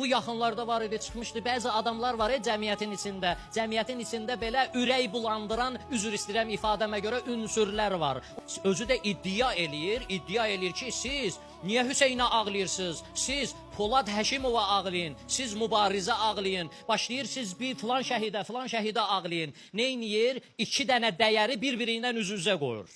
Bu yaxınlarda var idi, çıxmışdı. Bəzi adamlar var cəmiyyətin içində. Cəmiyyətin içində belə ürək bulandıran, üzr istəyirəm ifadəmə görə, ünsürlər var. Özü də iddia eləyir, iddia eləyir ki, siz niyə Hüseynə ağlayırsınız? Siz Polad Həşimova ağlayın, siz Mübarizə ağlayın. Başlayır siz bir filan şəhidə, filan şəhidə ağlayın. Neyniyir? İki dənə dəyəri bir-birindən üz-üzə qoyur.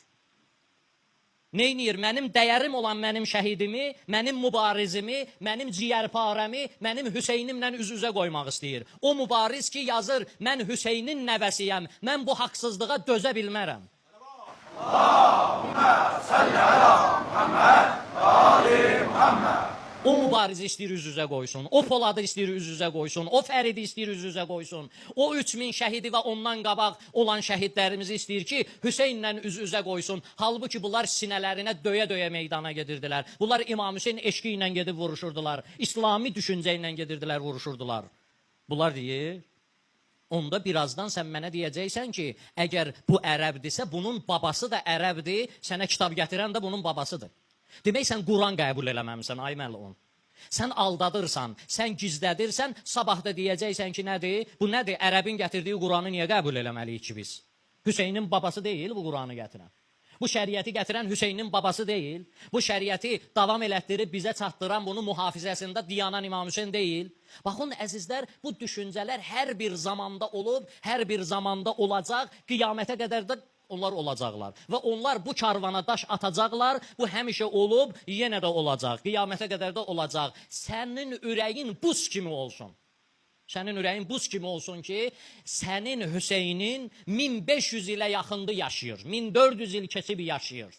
Neyniyir? Mənim dəyərim olan mənim şəhidimi, mənim mübarizimi, mənim ciyərparəmi, mənim Hüseynimlə üz-üzə qoymaq istəyir. O mübariz ki, yazır, mən Hüseynin nəvəsiyəm, mən bu haqsızlığa dözə bilmərəm. O mübarizi istəyir üz-üzə qoysun, o Poladı istəyir üz-üzə qoysun, o Fəridi istəyir üz-üzə qoysun, o 3000 şəhidi və ondan qabaq olan şəhidlərimizi istəyir ki, Hüseynlə üz-üzə qoysun. Halbuki bunlar sinələrinə döyə-döyə meydana gedirdilər. Bunlar İmam Hüseyn eşqi ilə gedib vuruşurdular, İslami düşüncə ilə gedirdilər, vuruşurdular. Bunlar deyir, onda birazdan sən mənə deyəcəksən ki, əgər bu ərəbdirsə, bunun babası da ərəbdir, sənə kitab gətirən də bunun babasıdır. Demək sən Quran qəbul eləməmisən, ay məlun. Sən aldadırsan, sən gizlədirsən, sabah da deyəcəksən ki, nədir? Bu nədir? Ərəbin gətirdiyi Quranı niyə qəbul eləməliyik ki biz? Hüseynin babası deyil bu Quranı gətirən. Bu şəriəti gətirən Hüseynin babası deyil. Bu şəriəti davam elətdirib bizə çatdıran, bunu mühafizəsində dayanan İmam Hüseyn deyil. Baxın əzizlər, bu düşüncələr hər bir zamanda olub, hər bir zamanda olacaq, qiyamətə qədər də onlar olacaqlar. Və onlar bu karvana daş atacaqlar. Bu həmişə olub, yenə də olacaq. Qiyamətə qədər də olacaq. Sənin ürəyin buz kimi olsun. Sənin ürəyin buz kimi olsun ki, sənin Hüseynin 1500 ilə yaxındı yaşayır. 1400 il keçib yaşayır.